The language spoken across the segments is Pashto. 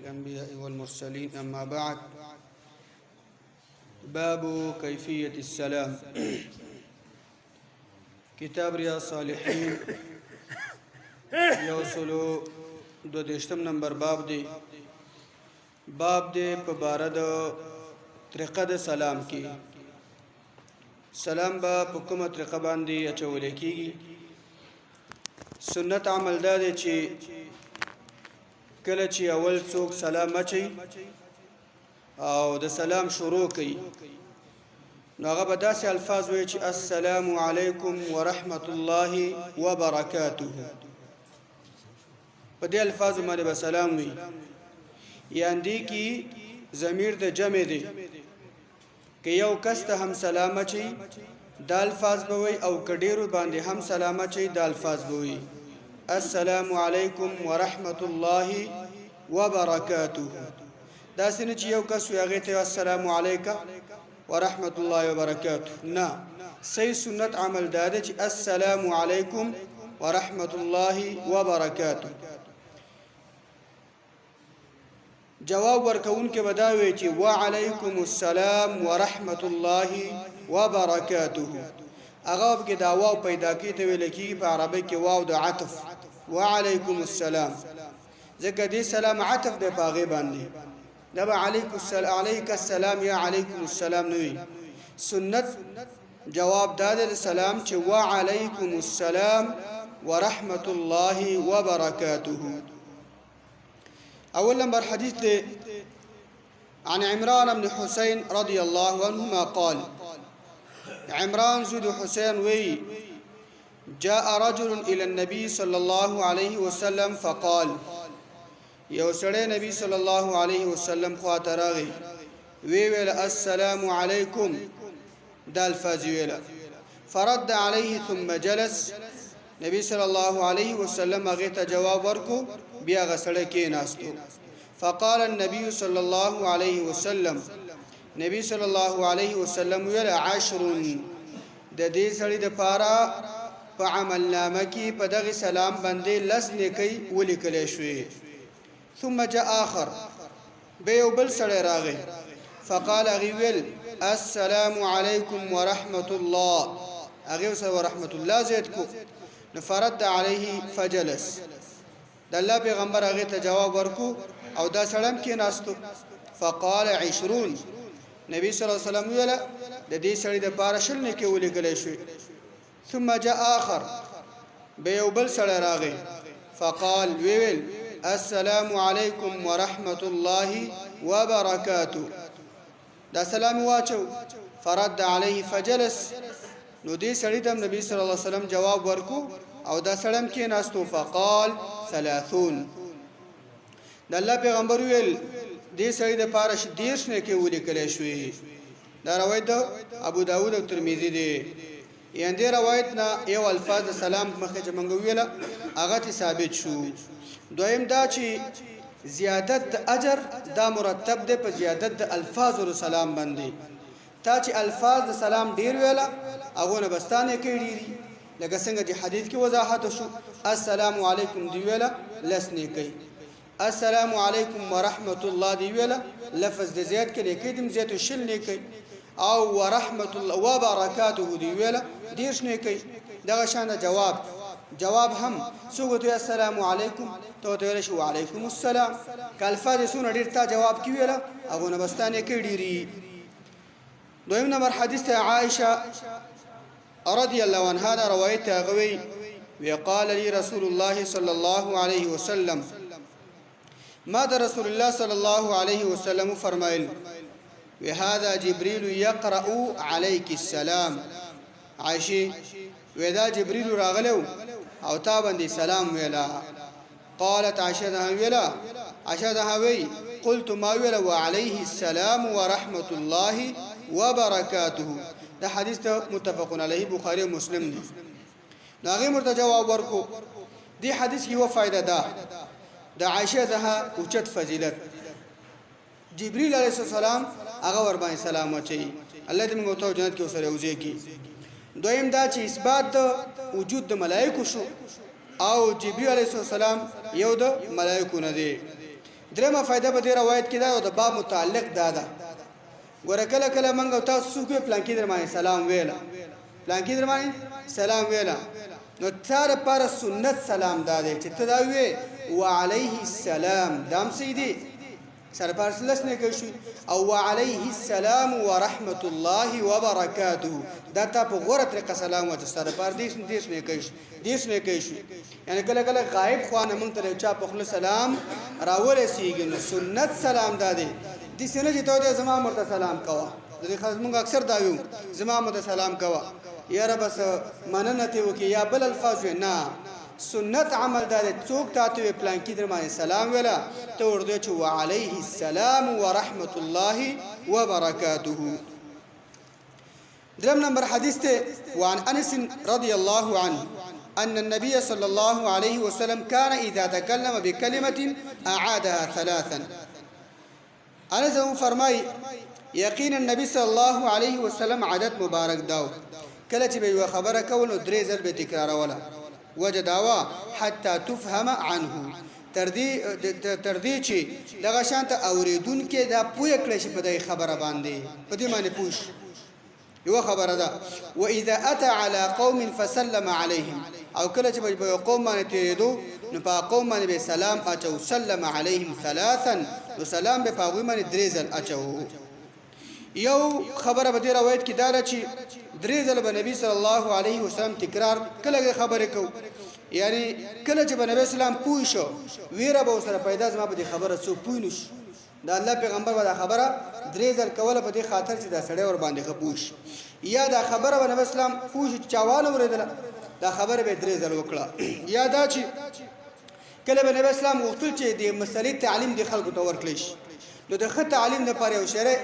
الأنبياء والمرسلين، أما بعد. باب كيفية السلام. کتاب ریا صالحین یو سلو دو دیشتم نمبر باب دی. باب دی په باره د طریقه د سلام کې، سلام به په کومه طریقه باندې اچول کېږي. سنت عمل دا دی چې کله چې اول څوک سلام اچي او د سلام شروع کوي، نو هغه به داسې الفاظ وایي چې السلام علیکم ورحمت الله وبرکاته. په دې الفاظو باندې به سلام وي. یان دې کې ضمیر د جمع دی، که یو کس ته هم سلام اچي دا الفاظ به وي، او که ډېرو باندې هم سلام اچي دا الفاظ به وي، السلام علیکم ورحمت الله وبرکاته. داسې نه چې یو کس وي هغې ته السلام علیکم ورحمت الله وبرکاته، نه، صحیح سنت عمل دا دی چې السلام علیکم ورحمت الله وبرکاته. جواب ورکوونکی به دا وایي چې وعلیکم السلام ورحمت الله وبرکاته. هغه پکې دا واو پیدا کوي ته ویل کېږي په عربۍ کې واو د عطف، وعلیکم السلام، ځکه دې سلام عطف دی په هغې باندې. دا به علیک السلام، علیک السلام یا علیکم السلام نه وي. سنت جواب دا دی سلام چې وعلیکم السلام ورحمت الله وبرکاته. اول نمبر حدیث دی عن عمران بن حسين رضي الله عنهما قال، عمران زود حسين وی جاء رجل الى النبي صلى الله عليه وسلم فقال، یو سړی نبی صلی الله علیه وسلم خواته راغی، وی ویل السلام علیکم، دا الفاظ ویل. فرد علیه ثم جلس. نبی صلی الله علیه وسلم هغه ته جواب ورکو، بیا هغه سړی کېناستو. فقال النبي صلى الله عليه وسلم، نبی صلی الله علیه وسلم ویل عشر، د دې سړي د پاره په عمل نامه کې په دغه سلام باندې لس نیکۍ ولیکل شوې. ثم جاء آخر، به یو بل سړی راغی، فقال، هغې ویل السلام علیکم ورحمت الله، هغې ورسره ورحمت الله زیات کو. نو فرد علیه فجلس. د الله پیغمبر هغې ته جواب ورکو او دا سړی هم کېناستو. فقال 20، نبی صلی الله علیه وسلم ویله د دې سړي دپاره 20 نیکۍ ولیکلی شوې. ثم جاء آخر، به یو بل سړی راغی، فقال، ویل السلام علیکم ورحمت الله وبرکاته، دا سلام واچو. فرد علیه فجلس. نو دې سړي ته نبی صلی الله علیه وسلم جواب ورکو او دا سړی هم کېناستو. فقال 30، د الله پیغمبر ویل دې سړي د پاره 30 نیکۍ ولیکلی شوې. دا روایت ابو داود او ترمذي دی. یان دې روایت نه یو الفاظ د سلام مخکې چې مونږ ویله هغه ته ثابت شو. دویم دا چې زیادت د اجر دا مرتب دی په زیادت د الفاظ د سلام باندې. تا چې الفاظ د سلام ډیر ویله هغو نه به ستا نیکۍ ډېري، لکه څنګه چې حدیث کې وضاحت شو، السلام علیکم دی ویله لس نیکۍ، السلام علیکم ورحمت الله دی ویله لفظ د زیات کې نیکۍ دم زیات 20 نیکۍ، او ورحمت الله وبرکاته دی ویله 30 نیکۍ. دغه شان جواب، جواب هم څوک ته السلام علیکم ته ته ویل شي وعلیکم السلام، که الفاظ څونه ډېر تا جواب کې ویله هغو نه به ستا نیکۍ ډېري. دویم نمبر حدیث ته عائشه رضی الله عنها دا روایت هغه وی، وقال لي رسول الله صلى الله عليه وسلم، ما د رسول الله صلی الله علیه وسلم فرمایل وهذا جبريل يقرأ عليك السلام. عائشه ودا جبريل راغلو او تا باندې سلام ویلا. قالت عائشه ده ویلا، عائشه ده وی قلت، ما ویلا وعليه السلام ورحمة الله وبركاته. دا حدیث ته متفق علیه، بخاری او مسلم دی. نو هغه مرته جواب ورکو. دی حدیث کې یو فائدہ ده، د عائشه ده اوچت فضیلت، جبرئیل علیه السلام هغه ور باندې سلام واچي، الله دې موږ ته جنت کې وسره وځي کی. دویم دا چې اثبات د وجود د ملائکو شو او جبرئیل علیه السلام یو د ملائکو نه دی. درېمه فائدہ په دې روایت کې ده او د باب متعلق دا ده. ګوره کله کله منګ او تاسو څوک پلانکی در باندې سلام ویلا، پلانکی در باندې سلام ویلا، نو تا لپاره سنت سلام دا دی چې ته دا وې وعليه السلام، دام صحیح دی سره پر لس نه کوي شو، او وعليه السلام ورحمت الله وبرکاته، دا تا په غوره طریقه سلام واچو، سره پر دیش نه کوي شو، دیش نه کوي شو. یعنی کله کله غایب خوانه مونږ ته چا په خپل سلام راورسیږي، نو سنت سلام دا دی. دې سنه چې ته زما مرته سلام کوه، د دې خاص مونږ اکثر دا ویو زما مرته سلام کوه، یاره بس مننه ته وکي یا بل الفاظ نه. سنت عمل دا دی څوک تا ته پلان کې در باندې سلام ویلا ته ورته چې وعليه السلام ورحمت الله وبرکاته. درم نمبر حدیث ته وعن انس رضی الله عنه أن النبي صلى الله عليه وسلم كان إذا تكلم بكلمة أعادها ثلاثا. انس فرمای یقینا النبي صلی الله علیه وسلم عادت مبارک داو کله چې به یو خبره کول نو درې ځل به تکراروله، وجه داوا حتی تفهم عنه، تر دې چې دغه شانته اوریدونکي دا پوه کړی شي په دې خبره باندې، په دې باندې پوه شي. یو خبره ده. واذا اتى على قوم فسلم عليهم، او کله چې په یو قوم باندې تېرېدو نو په قوم باندې به سلام اچو، سلم عليهم ثلاثا، نو سلام به په هغوی باندې درې ځل اچو. یو خبره په دې روایت کې دا ده چې درې ځل به نبی صلی الله علیه وسلم تکرار کله خبرې کو، یعنی کله چې به نبی اسلام پوه شو ویره به ورسره پیدا زما په دې خبره څوک پوه نه شي، د الله پیغمبر به دا خبره درې ځل کوله په دې خاطر چې دا سړی ور باندې ښه پوه شي، یا دا خبره به نبی اسلام پوه شي چې چا وانه اورېدله دا خبره به یې درې ځل وکړه. یا دا چې کله به نبی اسلام غوښتل چې د مسلې تعلیم د خلکو ته ورکړی شي، نو د ښه تعلیم لپاره یو شری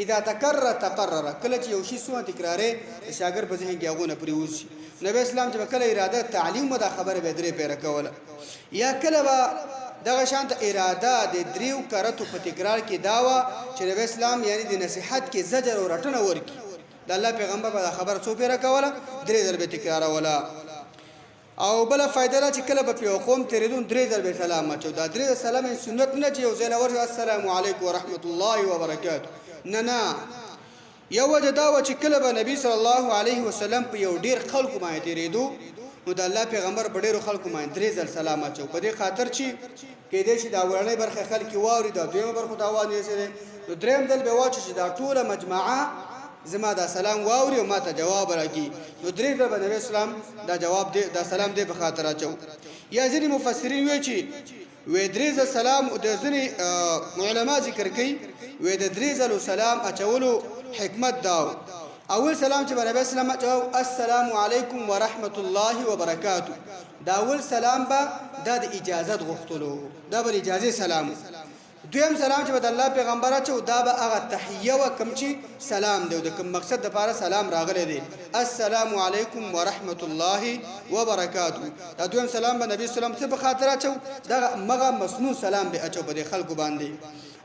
اذا تکرر تقرر، کله چې یو شی څونه تکرارې د شاګرد په ذهن کې هغونه پرېوځي. نبی اسلام چې به کله اراده تعلیم وه دا خبره به یې درې پیره کوله. یا کله به دغه شان ته اراده د دریو کرتو په تکرار کې دا وه چې نبی اسلام یعنی د نصیحت کې زجر او رټنه ورکړي، د الله پیغمبر به دا خبره څو پیره کوله، درې ځل به تکراروله. او بله فایده دا چې کله به په یو قوم تېرېدو نو درې ځل به سلام اچو. دا درې ځل سلام یې سنت نه چې یو ځای نه ورشو السلام علیکم ورحمت الله وبرکاته، نه نه. یو وجه دا وه چې کله به نبی صلی الله علیه وسلم په یو ډېر خلکو باندې تېرېدو نو د الله پیغمبر په ډېرو خلکو باندې درې ځل سلام اچو، په دې خاطر چې کېدای شي دا اولنۍ برخه خلک یې واوري، دا دویمه برخو ته اواز نه رسېدی، نو درېیم ځل به واچو چې دا ټوله مجمعه زما دا سلام واوري او ما ته جواب راکړي، نو درې ځل به نبی اسلام دا جواب دی دا سلام دی په خاطر اچو. یا ځینې مفسرین وایي چې وې درې ځل سلام د ځینې علما ذکر کوي وې د درې ځلو سلام اچولو حکمت داو. اول سلام چې به نبی اسلام اچو السلام علیکم ورحمت الله وبرکاته، دا اول سلام به دا د اجازت غوښتلو، دا به د اجازې سلام. دویم سلام چې به د الله پیغمبر اچو دا به هغه تحیه وه کوم چې سلام دی او د کوم مقصد دپاره سلام راغلی دی، السلام علیکم ورحمت الله وبرکاته. دا دویم سلام به نبی سلام څه په خاطر اچو، دغه مغه مسنون سلام به اچو په دې خلکو باندې.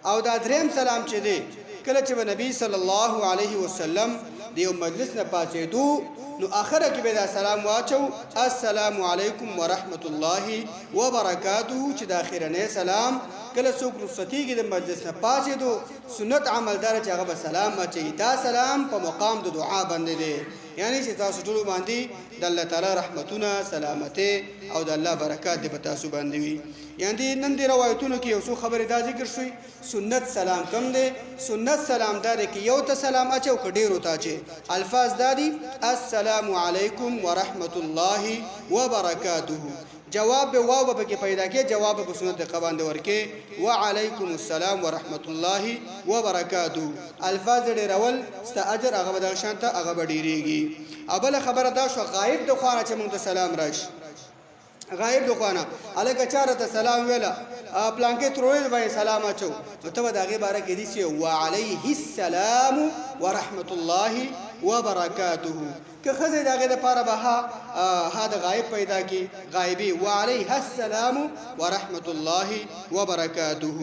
او دا دریم سلام چې دی کله چې به نبی صلی الله علیه وسلم د یو مجلس نه پاڅېدو نو اخره کې به دا سلام واچو السلام علیکم ورحمت الله وبرکاته، چې د اخرنی سلام کله څوک رخصتېږي د مجلس نه پاڅېدو سنت عمل دار چې هغه به سلام اچوي. دا سلام په مقام د دعا باندې دی، یعنی چې تاسو ټولو باندې د الله تعالی رحمتونه، سلامتۍ او د الله برکات دې په تاسو باندې وي. یعنی نن دې روایتونو کې یو څو خبرې دا ذکر شوې. سنت سلام کم دی، سنت سلام دا دی کې یو ته سلام اچو که ډېرو ته اچي. الفاظ دا دي السلام علیکم ورحمت الله وبرکاته، جواب به واو به پکې پیدا کې، جواب به په سنت دقیقه باندې ورکې وعلیکم السلام ورحمت الله وبرکاته. الفاظ ډېرول ستا اجر هغه به دغه شان ته هغه به ډېرېږي. او بله خبره دا شوه غایب د خوا نه چې موږ ته سلام راشي، غایب د خوا نه هلکه چا راته سلام ویله پلانکې ترورې باندې سلام اچو، نو ته به د هغې باره کې دي چې وعلیه السلام ورحمت الله وبرکاته. که ښځې د هغې دپاره به ها د غایب پیدا کی، غایبي وعلیها السلام ورحمت الله وبرکاته.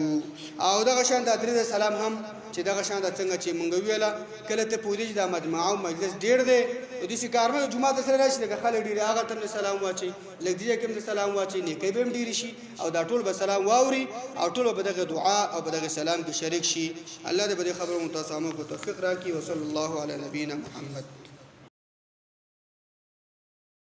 او دغه شان دا درې سلام هم چې دغه شان دا څنګه چې مونږ ویله، کله ته پوهېدې چې دا مجمع او مجلس ډېر دی، نو داسې کار مه جومات سره راشي، لکه خلک ډېر، هغه ته هم سلام واچوي، لږ دې ځای کې هم سلام واچوي، نیکۍ به هم ډېرې شي او دا ټول به سلام واوري او ټول به په دغه دعا او په دغه سلام کې شریک شي. الله دې په دې خبرو مونږ تاسو عمل کو توفیق راکړي. وصلی الله علی نبینا محمد.